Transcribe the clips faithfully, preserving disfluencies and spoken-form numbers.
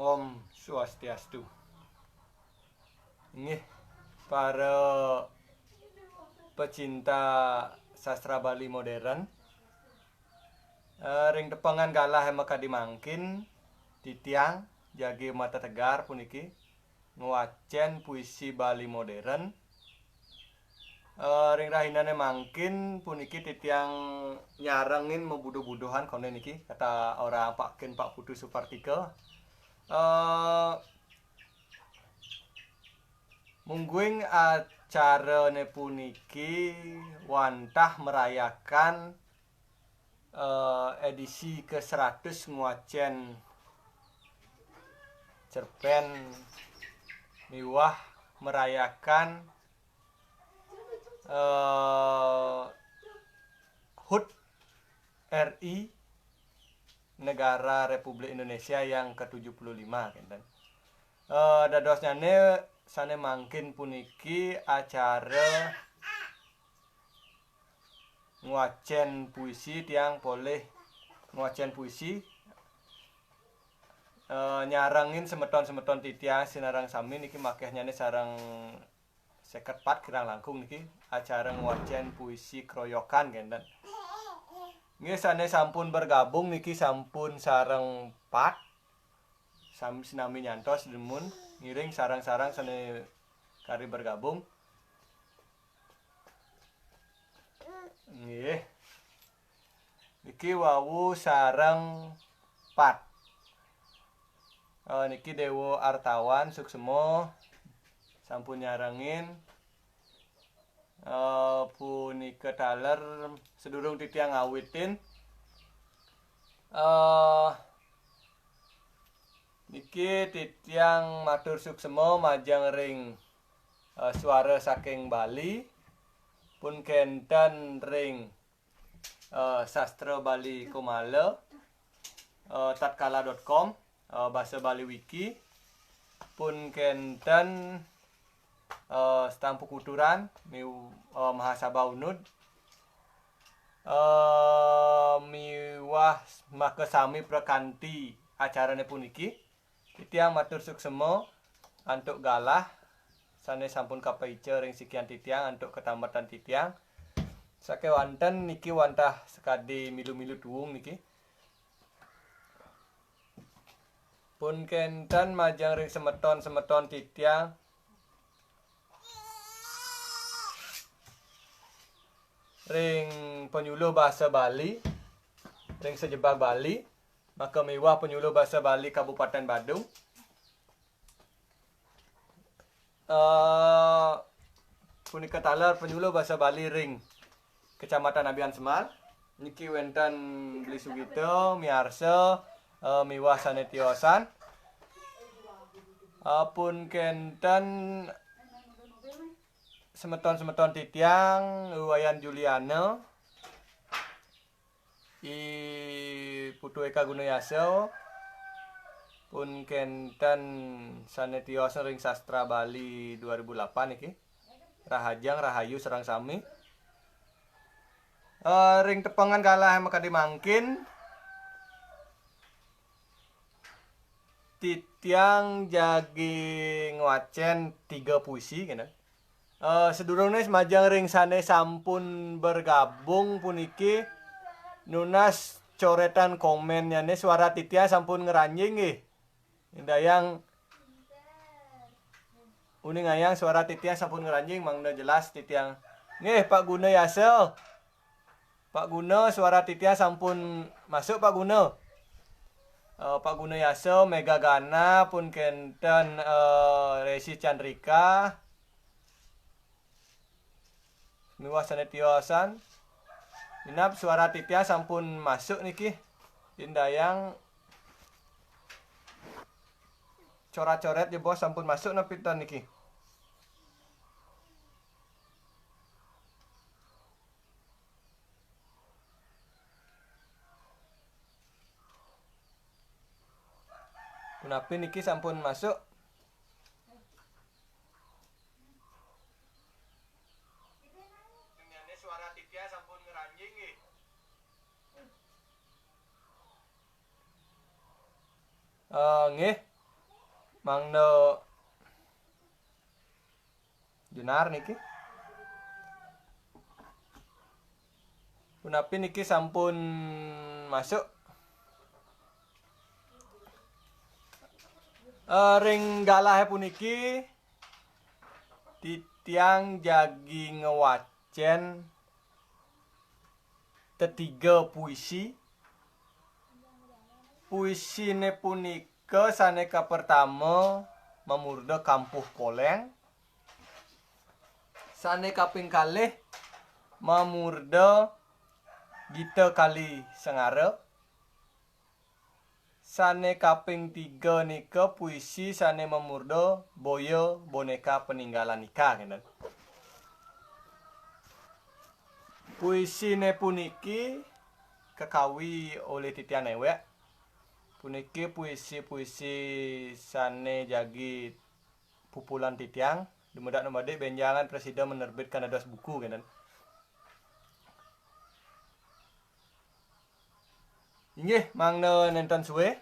Om Swastiastu. Inggih, para pecinta sastra Bali modern, eh, ring tepengan galah makadi mangkin, titiang jagi Mata Tegar puniki ngwacen puisi Bali modern. Eh, ring rahinane mangkin puniki titiang nyarengin mabuduh-buduhan konden niki, kata orang Pak Kin Pak Putu Supartika. Eh, mungguing acarane puniki wantah merayakan, eh, edisi ke seratus ngwacen cerpen miwah merayakan, eh, hud R I, Negara Republik Indonesia yang ketujuh puluh lima, kenten. Eh, dadosnyane sane mangkin puniki acara ngwacen puisi, tiang polih ngwacen puisi, eh, nyarengin semeton-semeton titiang sinareng sami niki, makehnyane sareng seket pat kirang langkung niki, acara ngwacen puisi kroyokan kenten. Nggih, sane sampun bergabung niki sampun sareng pat, sami sinami nyantos dumun, ngiring sareng-sareng sane kari bergabung. Nggih. Niki wau sareng pat. Eh, niki Dewa Artawan Suksema sampun nyarengin. Eh, punika taler, sedurung titiang ngawitin, eh, niki titiang matur suksema majeng ring, eh, Suara Saking Bali, pun kenten ring, eh, Sastra Bali Komala, eh, tatkala dot com, eh, Basa Bali Wiki, pun kenten, eh, Stampukuturan, miw-, eh, Mahasaba Unud, eh, miwah makasami prakanti acarane puniki. Titiang matur suksema antuk galah sane sampun kapaica ring sikian titiang antuk katambetan titiang. Sakewanten niki wantah sakadi milu-milu tuung niki. Pun kenten majeng ring semeton-semeton titiang ring panyuluh basa Bali, ring sajebag Bali, maka miwah panyuluh basa Bali Kabupaten Badung. Eh, punika taler panyuluh basa Bali ring Kecamatan Abiansemal. Niki wenten Beli Sugita, Miarsa, eh, miwah sane tiosan. Eh, pun kenten semeton-semeton titiang, Wayan Juliana, I Putu Eka Gunayasa, pun kenten sane tios ring Sastra Bali dua ribu delapan niki. Rahajeng rahayu sareng sami. Eh, ring tepengan galah makadi mangkin, titiang jagi ngwacen tiga puisi, kenten. Eh, sedurungne majeng ring sane sampun bergabung puniki, nunas coretan komennyane, suara titiang sampun ngranjing nggih. Indayang uningayang suara titiang sampun ngranjing, mangda jelas titiang. Nggih, Pak Guna Yasa. Pak Guna, suara titiang sampun masuk, Pak Guna. Eh, Pak Guna Yasa, Mega Gana, pun kenten, eh, Resi Chandrika. Miwah sane tiosan. Minab suara titiang sampun masuk niki. Indayang coret-coret ya, Bos, sampun masuk napi ten niki. Punapi niki sampun masuk? Suara titiang sampun ngranjing nggih. Eh, nggih. Mangda Junar niki. Punapi niki sampun masuk? Eh, ring galahe puniki titiang jagi ngwacen tetiga puisi. Puisine punika sane kapertama mamurda Kampuh Poleng, sane kaping kalih mamurda Gita Kali Sengara, sane kaping tiga nika puisi sane mamurda Boya Boneka Peninggalan Ika, kenten. Puisine puniki kakawi olih titiang newek. Puniki puisi-puisi sane jagi pupulan titiang, dumadak numadi benjangan prasida menerbitkan dados buku, kenten. Inggih, mangda nenten sue,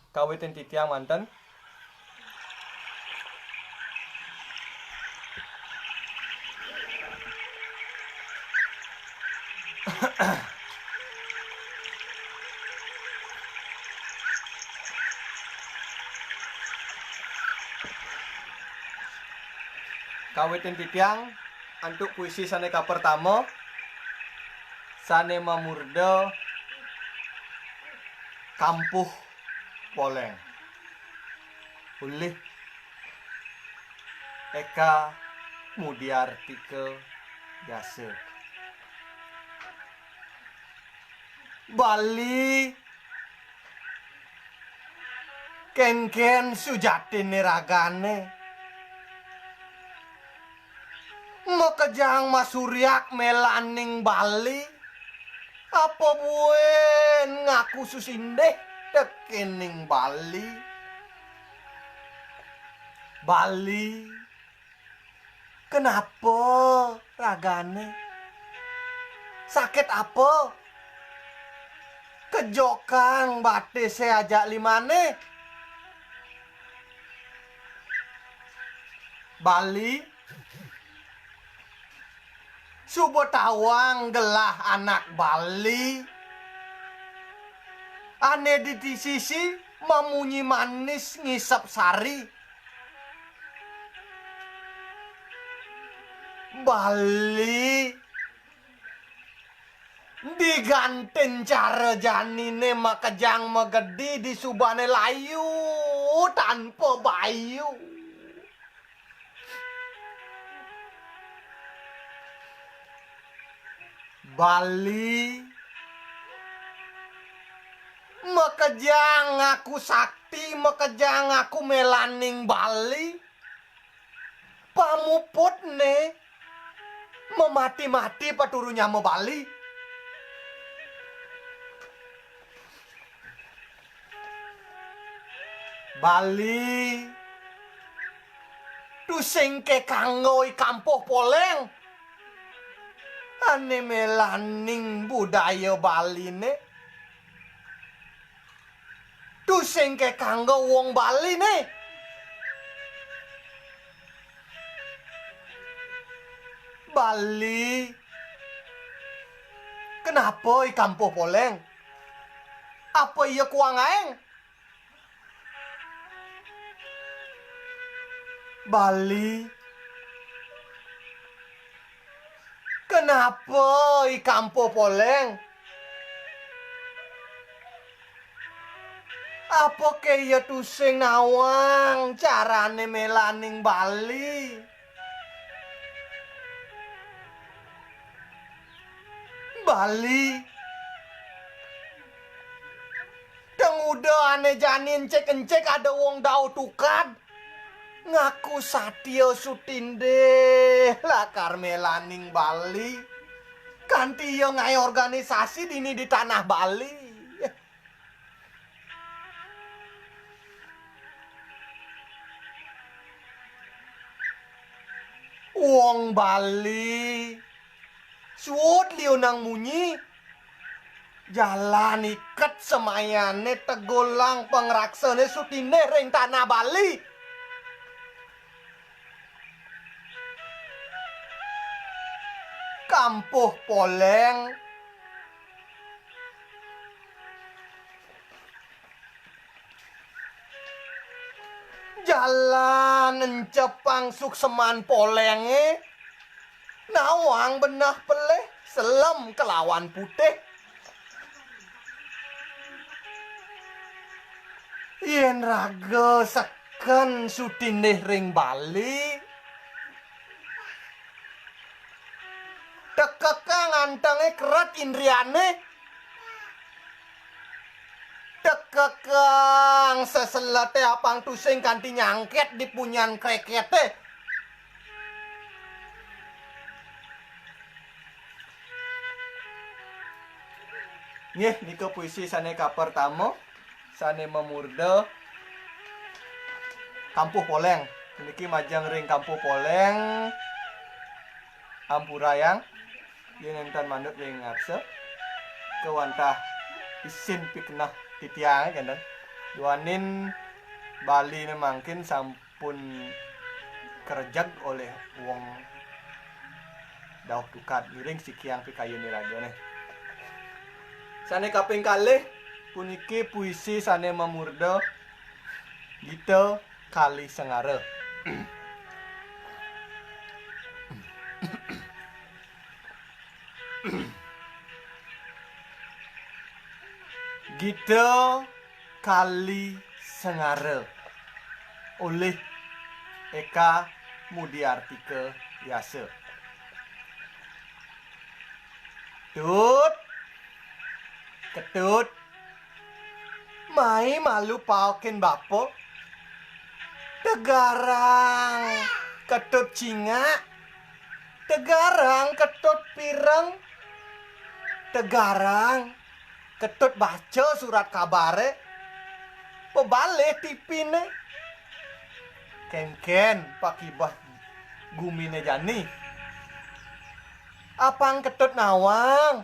kawitin titiang manten. Kawitin titiang antuk puisi sane kapertama, sane mamurda Kampuh Poleng, olih Eka Mudiartika Yasa. Bali, kenken sujatinne ragane? Makejang masuryak melaning Bali? Apa buin ngaku susindih tekening Bali? Bali, kenapa ragane? Sakit apa? Kejokang batise ajak limane? Bali, suba tawang gelah anak Bali. Ane di sisi mamunyi manis ngisep sari. Bali, digantin cara janine makejang magedi disubane layu tanpa bayu. Bali, makejang aku sakti, makejang aku melaning Bali. Pamuputne mamati-mati paturu nyama Bali. Bali, tusing ke kanggo I Kampuh Poleng ane melaning budaya Baline. Tusing ke kanggo wong Baline. Bali, kenapa I Kampuh Poleng? Apa iya kuang aeng? Bali, kenapa I Kampuh Poleng? Apa ke iya tusing nawang carane melaning Bali? Bali, tenguda ane jani encik-encik ada wong dau tukad. Ngaku satia sutindih lakar melaning Bali. Kanti iya ngae organisasi dini di tanah Bali. Wong Bali suud liunang munyi. Jalan iket semayané, tegulang pangraksana sutindih ring tanah Bali. Kampuh Poléng. Jalan encepang suksman Poléngé, nawang beneh pelih, selem kelawan putih. Yén raga seken sutindih ring Bali, tekekang antengé keret indriané. Tekekang seseleté apang tusing kanti nyangkét di punyan krékété. Nggih, nika puisi sané kapertama, sané mamurda Kampuh Poléng. Puniki majeng ring Kampuh Poléng, ampurayang. Yén nénten manut ring ngarsa, kawantah isin pikenoh titiangé kénten. Duaning Baliné mangkin sampun karejeg olih wong dauh tukad, ngiring sikiang pikayun iragané. Sané kaping kalih, puniki puisi sané mamurda Gita Kali Sengara. Gita Kali Sengara olih Eka Mudiartika Yasa. Tut, Ketut, mai malu paokin bapa. Tegarang Ketut cingak, tegarang Ketut pireng, tegarang Ketut baca surat kabaré, pebalih tipiné. Kénkén pakibeh guminé jani. Apang Ketut nawang,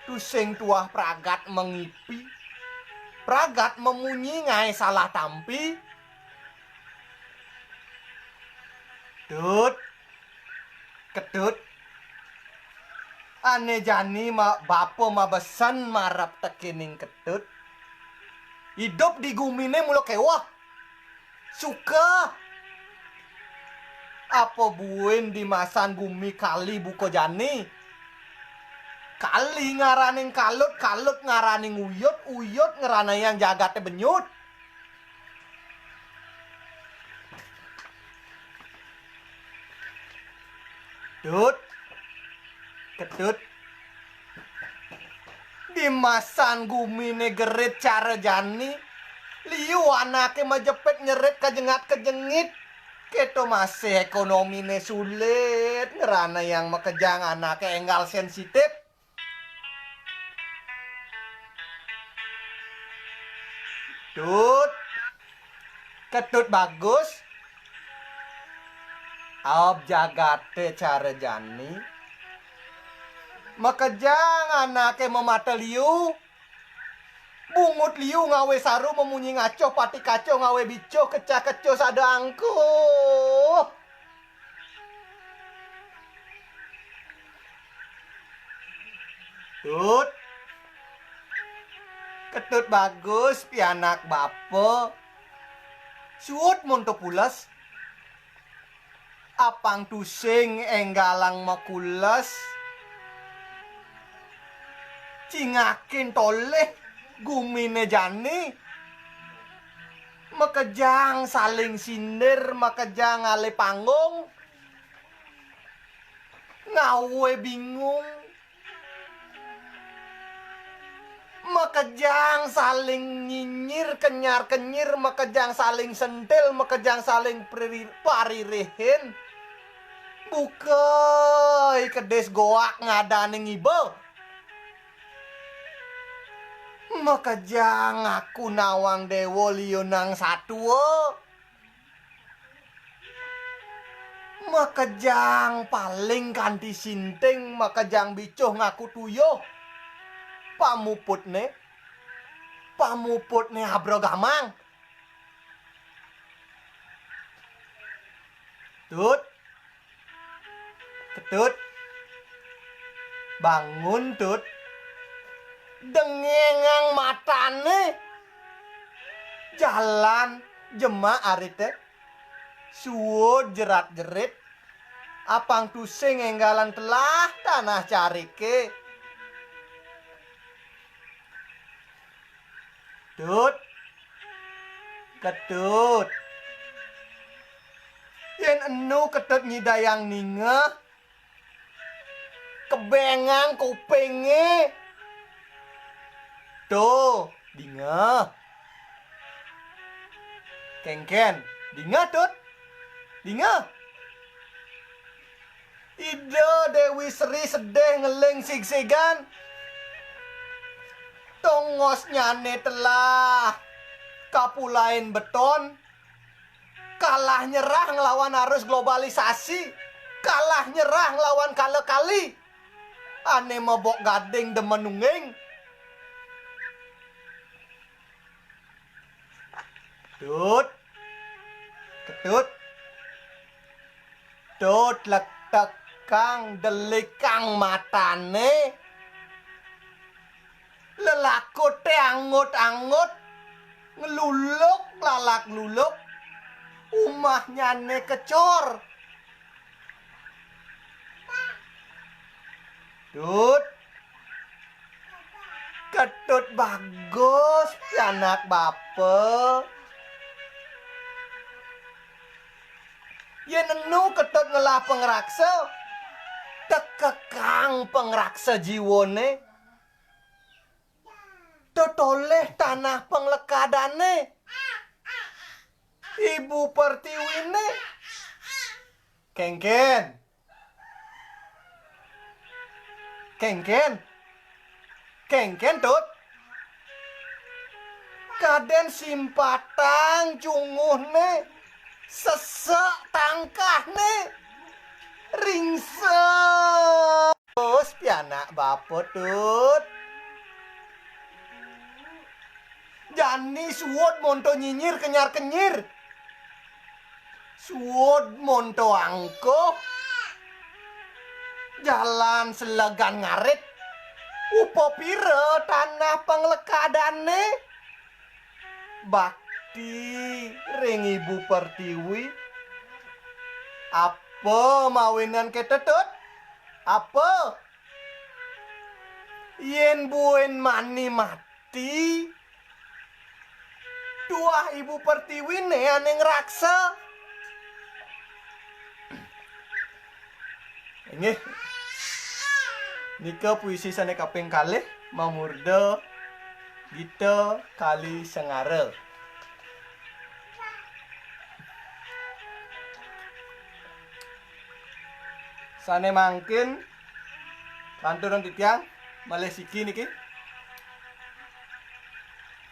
tusing tuah pragat mangipi, pragat mamunyi ngaé salah tampi. Tut, Ketut, ané jani ma-, bapa mabesen marep tekéning Ketut. Idup di guminé mula kéweh. Suka. Apa buin dimasan gumi kali buka jani? Kali ngaraning kalut, kalut ngaraning uyut, uyut ngranayang jagaté benyut. Tut, Ketut. Dimasan guminé gerit cara jani, liu anaké majepit nyerit kajengat-kajengit. Kéto masih ékonominé sulit, ngranayang makejang anaké énggal sensitif. Tut, Ketut bagus. Aob jagaté cara jani. Makejang anaké mamata liu. Bungut liu ngawé saru mamunyi ngacoh, pati kacoh ngawé bicoh, kecah kecoh sada angkuh. Tut. Ketut bagus, pianak bapa. Suud monto pules. Apang tusing énggalang makules. Cingakin tolih guminé jani. Makejang saling sindir, makejang ngalih panggung. Ngawé bingung. Makejang saling nyinyir, kenyar-kenyir, makejang saling sentil, makejang saling priri-, paririhin. Bukai kedis goak ngadaning iba. Makejang aku nawang déwa liunang satua. Makejang paling kanti sinting, makejang bicuh ngaku tuyuh. pamuputné, pamuputné abrogamang. Tut, Ketut, bangun, Tut. Dengengang matané. Jalan jemak arité. Suud jerat-jerit. Apang tusing énggalan telah tanah cariké. Tut, Ketut. Yén enu Ketut nyidayang ningeh, kebéngang kupingé. Tuh, dingeh. Kéngkén, dingeh, Tut. Dingeh. Ida Déwi Sri sedih ngeling sigsigan. Tongosnyané telah kapulain beton. Kalah nyerah nglawan arus globalisasi. Kalah nyerah nglawan kala kali. Ané mebok gading demen nungging. Tut. Ketut. Tut, lektekang, delikang matané. Lelakuté angut-angut, ngeluluk lalak luluk. Umahnyané kecor. Tut. Ketut bagus, pianak bapa. Yén enu Ketut ngelah pangraksa, tekekang pangraksa jiwané. Tetolih tanah panglekadané. Ibu Pertiwiné. Kéngkén. Kéngkén. Kéngkén, Tut. Kadén simpatang cunguhné, sesek tangkahné. Ringsa. Terus pianak bapa, Tut. Jani suud monto nyinyir kenyar-kenyir. Suud monto angkuh. Jalan selegan ngarit. Upapira tanah panglekadané. Bakti ring Ibu Pertiwi. Apa mawinan kéto, Tut? Apa? Yén buin mani mati, tuah Ibu Pertiwiné ané ngraksa. Inggih. Nika puisi sané kaping kalih, mamurda Gita Kali Sengara. Sané mangkin, lanturang titiang malih siki niki.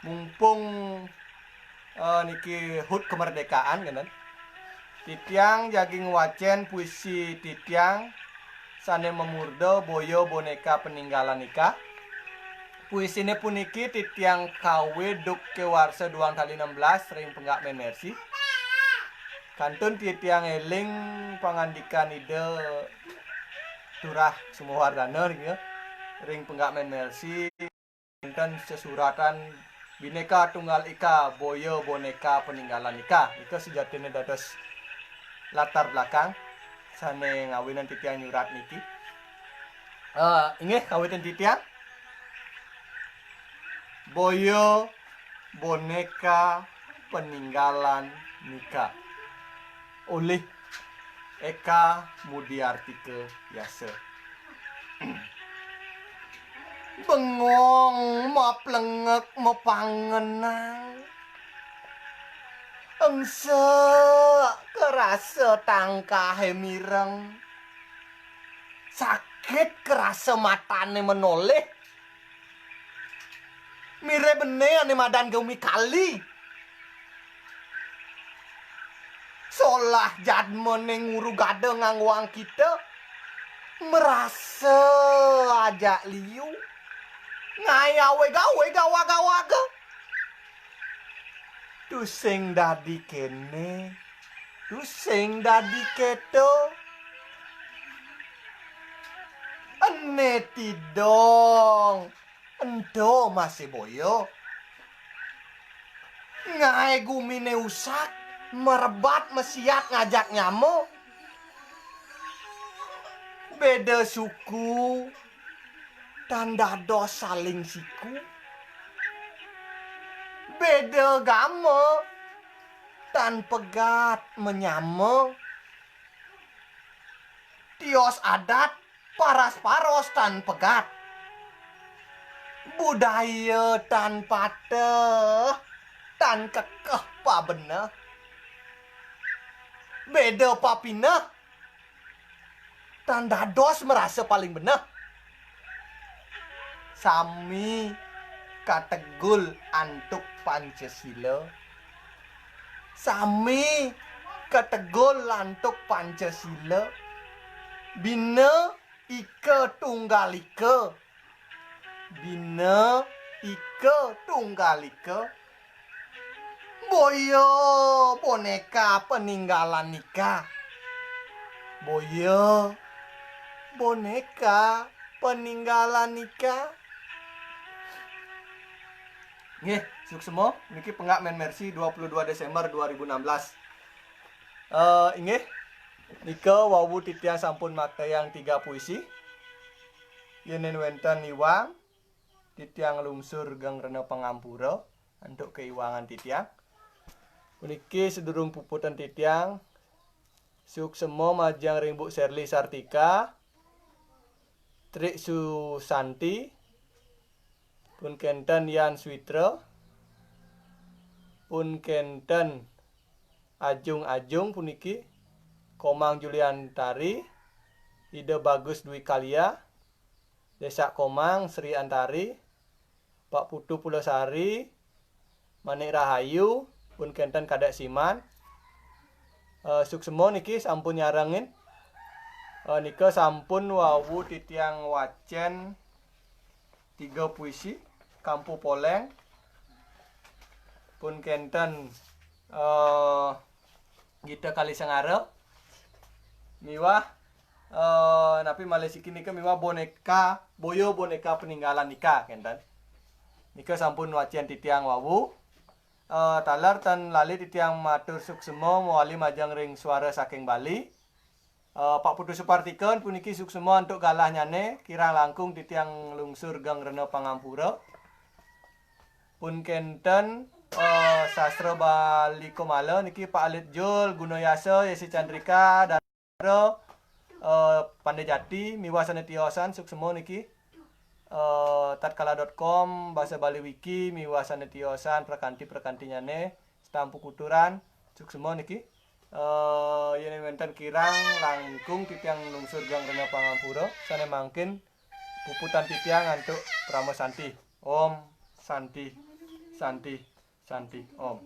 Mumpung, eh, niki hut kemerdekaan, ngénten. Titiang jagi ngwacén puisi titiang sané mamurda Boya Boneka Peninggalan Nika. Puisiné puniki titiang kawé duk ké warsa duang tali enam belas ring Penggak Mén Mercy. Kantun titiang éling pangandikan Ida Turah Sumawardana niki, ring Penggak Mén Mercy, wénten sesuratan Bhinneka Tunggal Ika, Boya Boneka Peninggalan Nika. Nika sujatiné dados latar belakang sané ngawinang titiang nyurat niki. Eh, inggih, kawitin titiang. Boya Boneka Peninggalan Nika. Olih Eka Mudiartika Yasa. Bengong, maplengek, mapangenang. Engsek kerasa tangkahé mireng. Sakit kerasa matané menolih. Miré bené ané madan gumi kali. Solah jadmané nguru gada nganggoang kita, merasa ajak liu. Ngaé awé-gawé gawa-gawaga. Tusing dadi kéné, tusing dadi kéto. Ené tidong, ento masih boya. Ngaé guminé usak, merebat mesiat ngajak nyama. Béda suku, tan dados saling siku. Béda gama, tan pegat menyama. Tios adat, paras-paros tan pegat. Budaya tan pateh, tan kekeh pabeneh. Béda papineh, tan dados merasa paling beneh. Sami kategul antuk Pancasila. Sami kategul antuk Pancasila. Bina Ika Tunggal Ika. Bina Ika Tunggal Ika. Boya boneka peninggalan nika. Boya boneka peninggalan nika. Nggih, suksma. Niki penggak Mén Mercy dua puluh dua Desember dua ribu enam belas. Eh, inggih. Nika wau titiang sampun maktayang tiga puisi. Yén wénten iwang, titiang lungsur geng rena pangampura antuk kaiwangan titiang. Puniki sedurung puputang titiang, suksma majeng ring Bu Serly Sartika, Tri Susanti, pun kénten Yan Switra, pun kénten Ajung-Ajung puniki, Komang Juliantari, Ida Bagus Dwi Kalia, Désak Komang Sri Antari, Pak Putu Pulasari, Manik Rahayu, pun kénten Kadek Siman. Eh, suksma niki sampun nyarengin. Eh, nika sampun wau titiang wacén tiga puisi, Kampu Poléng, pun kénten, eh, Gita Kalisengara, miwah, eh, napi malih siki nika miwah boneka, boya boneka peninggalan nika, kénten. Nika sampun wacén titiang wau. Eh, taler tan lali titiang matur suksma mawali majeng ring Suara Saking Bali. Eh, Pak Putu Supartika puniki suksma antuk galahnyané, kirang langkung titiang lungsur geng rena pangampura. Pun kénten, eh, Sastra Bali Komala niki Pak Alit Jul, Gunayasa, Yesi Candrika, Dara, eh, Pandé Jati, miwah sané tiosan, suksma niki. Eh, tatkala dot com, Basa Bali Wiki, miwah sané tiosan, prakanti-prakantinyané, Stampu Kuturan, suksma niki. Eh, yén wénten kirang langkung titiang lungsur geng rena pangampura, sané mangkin puputang titiang antuk parama santi. Om Santi, Santi, Santi, Om.